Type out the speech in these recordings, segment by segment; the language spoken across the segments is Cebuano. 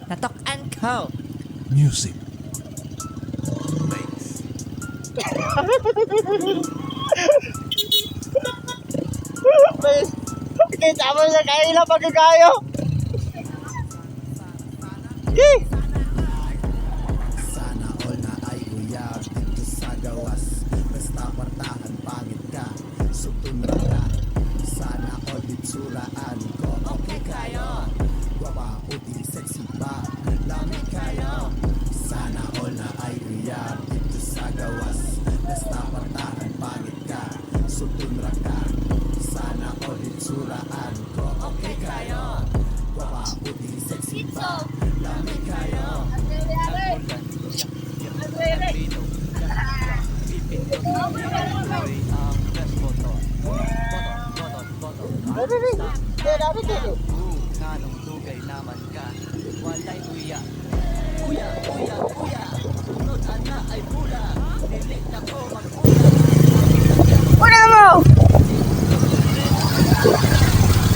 Natok-an ko. Music. Kita mo sa kaila pagkakayo. Eh! Sana all na ay uyab dito sa gawas. Basta kwartahan, pangit ka, sutunra ka. Sana all itsuraan ko, okay kayo. Gwapa, puti, sexy pa, lami kayo. Sana all na ay uyab dito sa gawas. Basta kwartahan, pangit ka, sutunra ka. Sana all itsuraan ko, okay kayo. Gwapa, puti, sexy pa, lami kayo. Nganong dugay naman ka? Walay uya. Uya, uya, uya. Sunod ana ay pula. Dili na ko mag-uya. Una mo!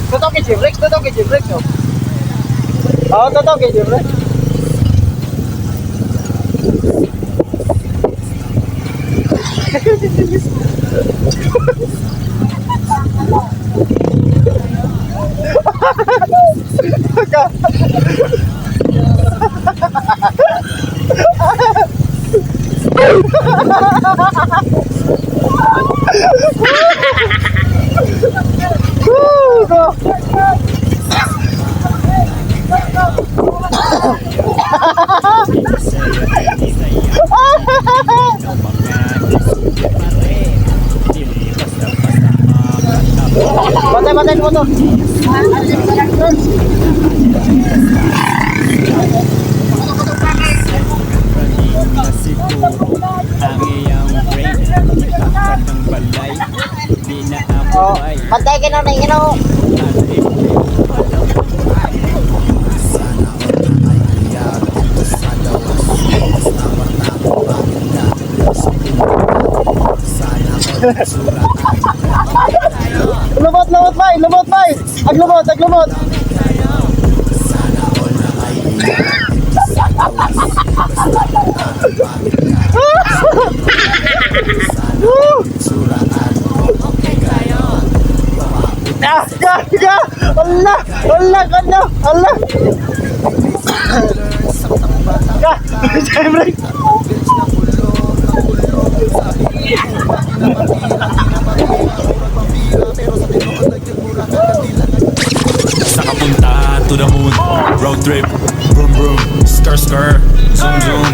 Totoo kay Jim Rex, totoo kay Jim Rex, oh. Oo, totoo kay Jim Rex. Woo! Go! Patay, patay mo to. Na siguro ang iyang brain. Ipakan ng balay. Di na Oh, abuhay. pantay ka na, na Sana all na ay uyab dito sa gawas. Basta kwartahan, pangit ka, sutunra ka. Sana all itsuraan ko. Lumot, lumot, bay! Lumot, bay! Aglumot, aglumot! Sana all na ay uyab dito sa gawas. Basta kwartahan, pangit ka, sana all itsuraan ko. Okay kayo. Gwapa, puti, Ah, ga, ga! Allah! Allah, kanya! Allah! Ga! Siyempre! Sa kapunta to the moon. Road trip. Vroom vroom. Skr skr. Zoom zoom.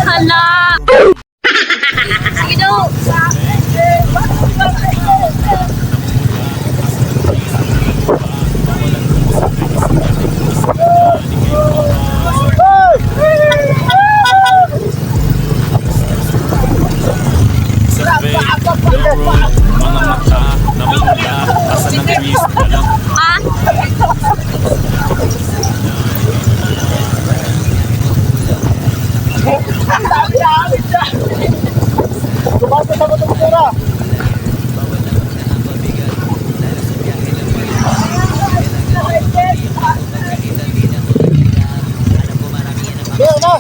Hala! Sige daw! Sa fake. The road. Mga mata. Namumula. Asa ng trees. Walang Ha? Lumapit ako ng pera! Kaya na!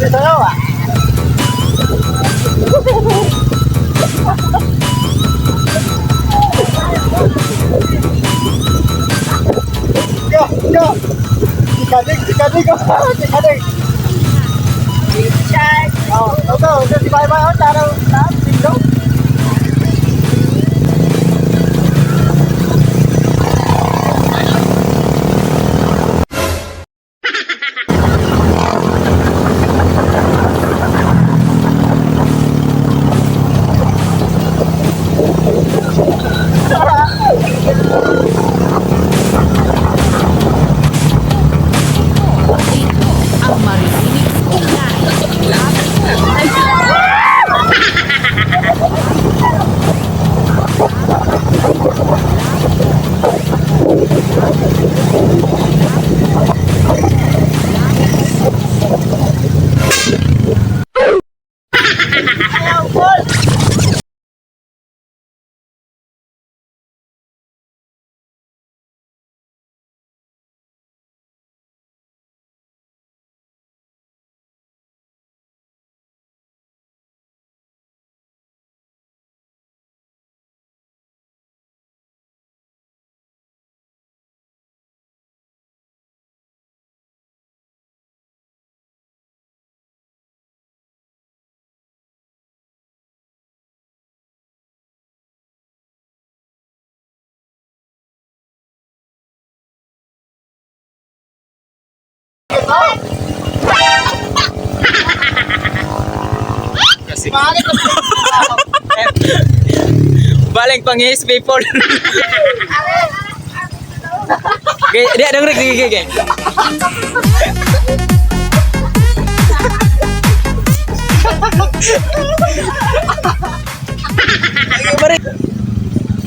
Dito ah. Go, go. Sikadig, sikadig, oh, sikadig. Oh, okay, okay, si bye bye, oh, tara, tara, go. Ito ang Marilinig Ingay. Baling pangis people. Okay, dia dong Rick, sige, sige.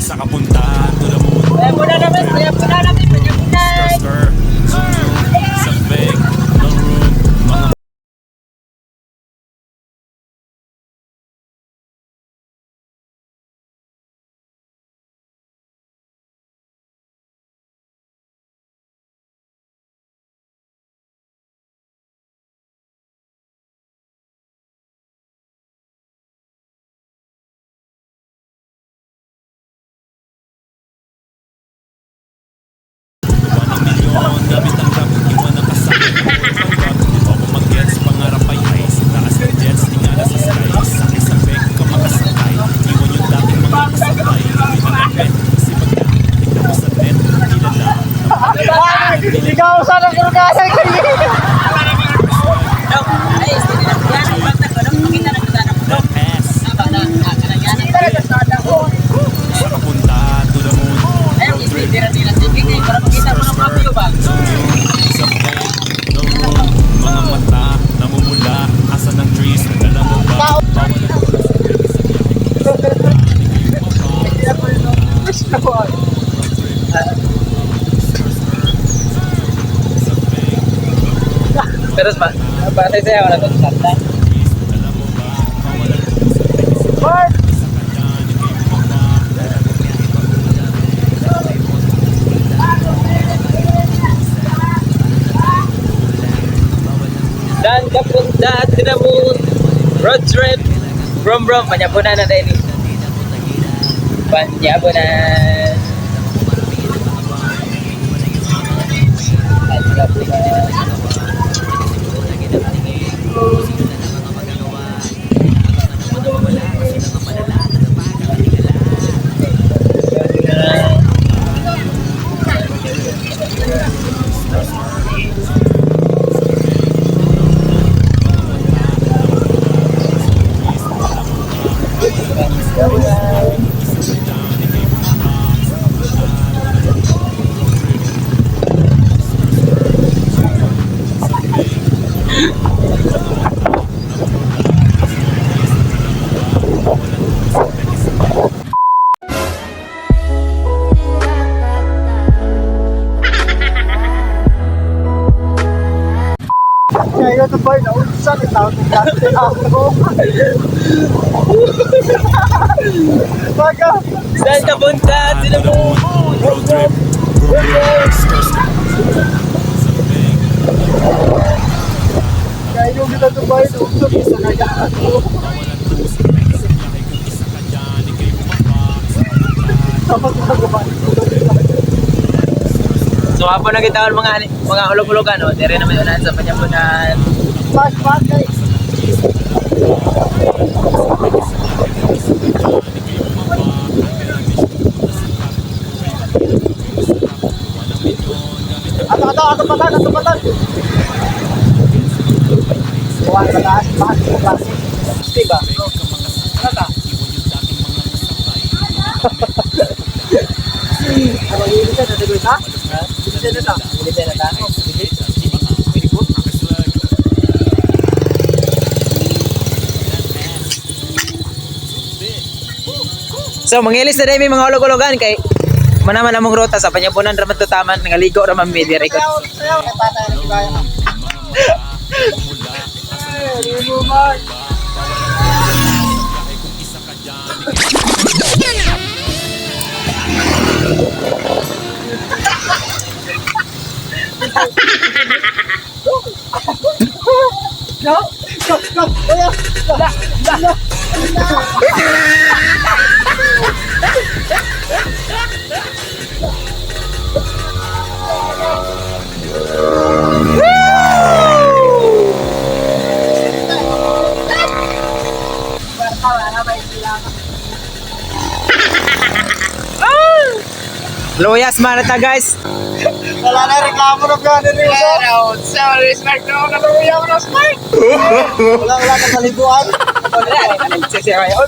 Sa kapunta to the moon. Skr, skr. Zoom, zoom. Sa big, no room. Mga One milyon, gamit ang rap, iwan ang kasama ng puro panggap. Di ba ako mag-gets, pangarap ay ice. Taas ng jets, tingala sa sky. Sakay sa bek, ka makasakay. Iwan yung dating mga kasabay. Gawin ang event, sipag na, tignan mo sa net, kilala. Ikaw sana kung kaya kayo. That ass. Sa kapunta to the moon. Road trip. Skr, skr. Zoom, zoom. Sa bek, no room. Mga mata, namumula. Asa ng trees, alam mo ba? Bawal ang oras sa biyahe sa Terus Pak, bahasa saya wala to santai. Bart! Dan kapunta to the moon. Road trip. Brom brom, panyabunan na tayo ni. Panyabunan. Panyabunan. Kaya ito ba, naunsa ni tao ng dati ako. Baga! Dan kapunta to the moon. Road trip. Vroom, vroom. Skr, skr. Sa big, Kaya Tulog kita itong bahay. Tulog sa kaya. Tapos magagawa. So hapon na kita mga mga ulog-ulogan no. Dire naman unahan sa panyabunan. Bash, bash, guys. Ato, ato, ato patan, ato patan. Kuha sa taas, taas, taas. Diba? Ano ta? Ano, yun siya, natagoy ta? Yun siya na ta? Bilis na ta. So mangilis na dami mga ulog-ulogan kay manaman among ruta sa panyabunan raman to taman ngaligo raman mi dire ko. Sayaw, sayaw. May patay na kibaya. Eh, di mo man. No? Go, go, go, go, go, go. Luyas man ta guys. Wala na reklamo na gano'n ni Uso. Wala, wala na paliguan. Wala pa rin kayo.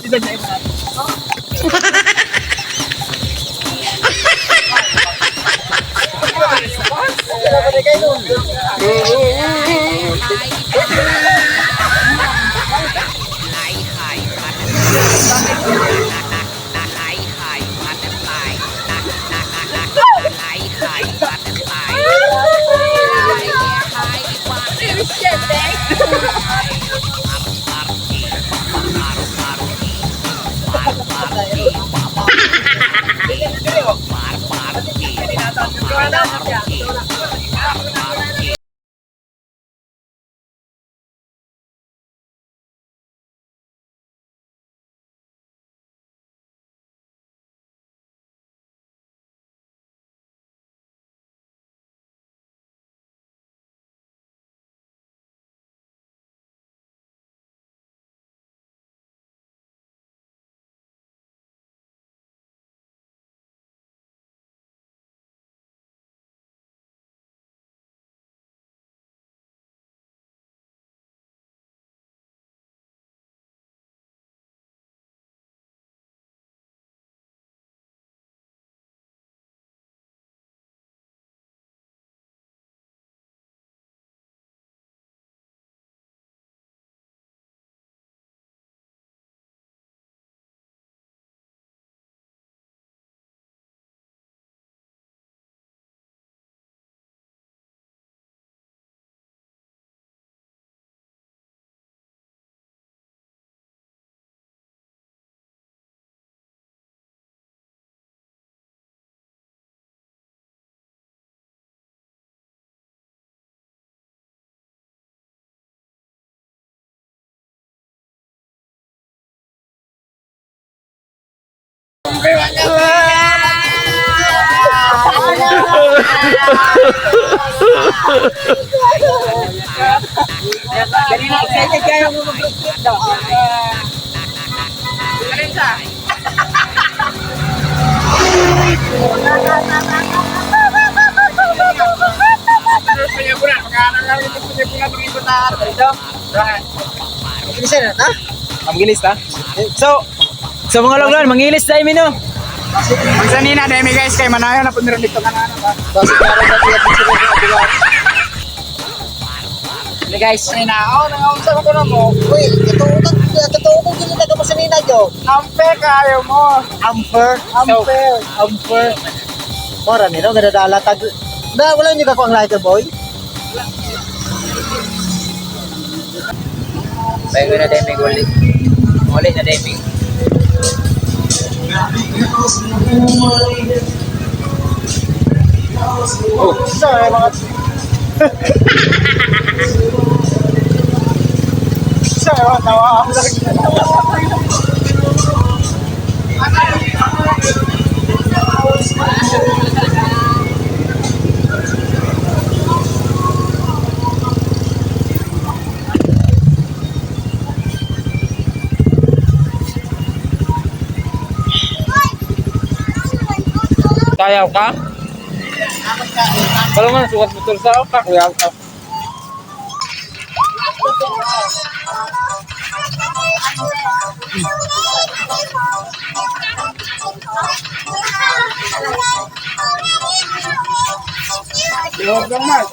Kanina excited kayo mo mag-group daw. Bilisan na, ha? Manggilis ta. So sa mga ulog-ulogan mangilis tayo mino. Magsanina na mi guys kay manayo na pud dito kana ba. Basta para ba sila sila sa kabila. Hey guys. Sanina oh nangaunsa ko na mo. Uy, totoo ko gini na kapasanina jo. Ampe kayo mo. Amper, Ampe. amper. Mora ni no gadadala tag. Da wala niyo ka ko ang lighter boy. Bago na tayo may uli. Uli na tayo may. Oh, sorry mga. Tawa. Tayaw ka? Wala man sukat motor sa ka kuya ka. Lord lang, Mark.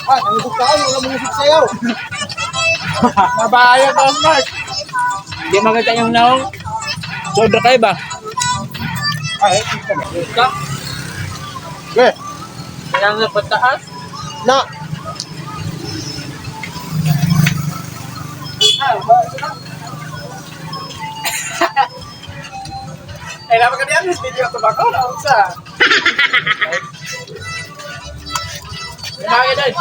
Ah, nangusok ka, wala mong usok sayaw. Mabayo to, Mark. Hindi maganda yung naong. Sobra kayo ba? Ay, Ka? Okay. Kailangan na pataas? Na. Ay, dapat ka diyan, video ito ba ko? Sa. Bakit ay?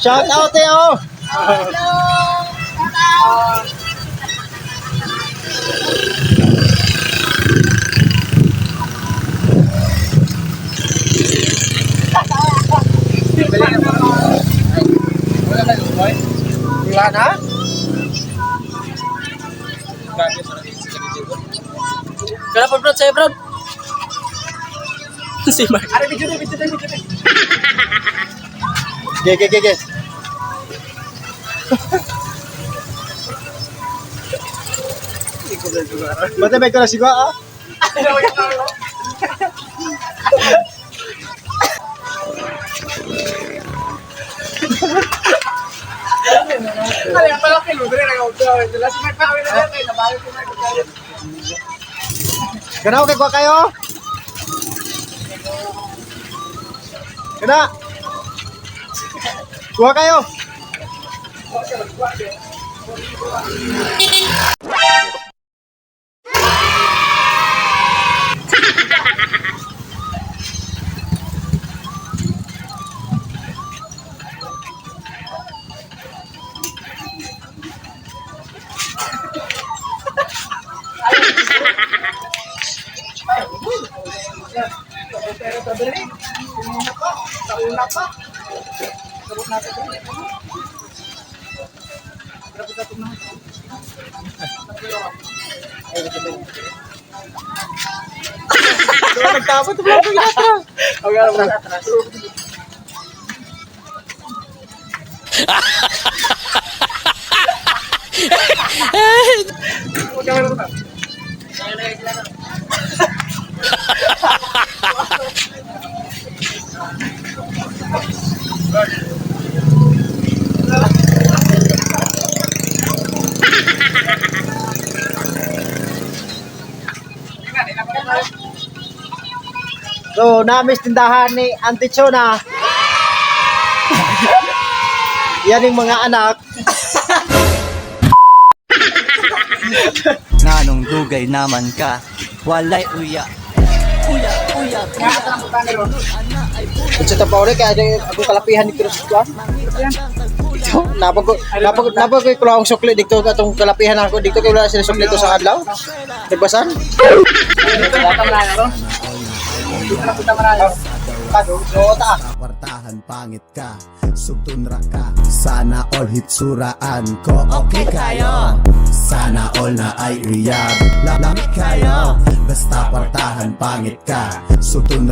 Shout out eh, oh! Wala na? Kaya pa bro, sa'yo bro. Si Mark. Are, video na, video na, video na. Ge, ge, ge, ge. Ba't may ko na sigwa, ah? Alam pala kay Ludre nag-auto. Sila si Mark pa kami na kay nabayo si Mark. Ganaw kay kwa kayo? Gana. Kuha kayo. Nagtapot ko lang atras. Okay, Atras. So, namis tindahan ni Auntie Chona. Yan yung mga anak. Nganong dugay naman ka, walay uya. Uya, uya, uya. Ana ay bulag. Sa tapaw rin, kaya ako kalapihan ni Cruz ko. Ito, napag napag napag ko akong sukli dito atong kalapihan ako dito kay wala sila sukli to sa adlaw. Nagbasan? Kado, so ta. Kwartahan pangit ka, sugtunra ka. Sana all hitsuraan ko, okay kayo. Sana all na ay uyab, lamit kayo. Basta kwartahan pangit ka, sugtunra.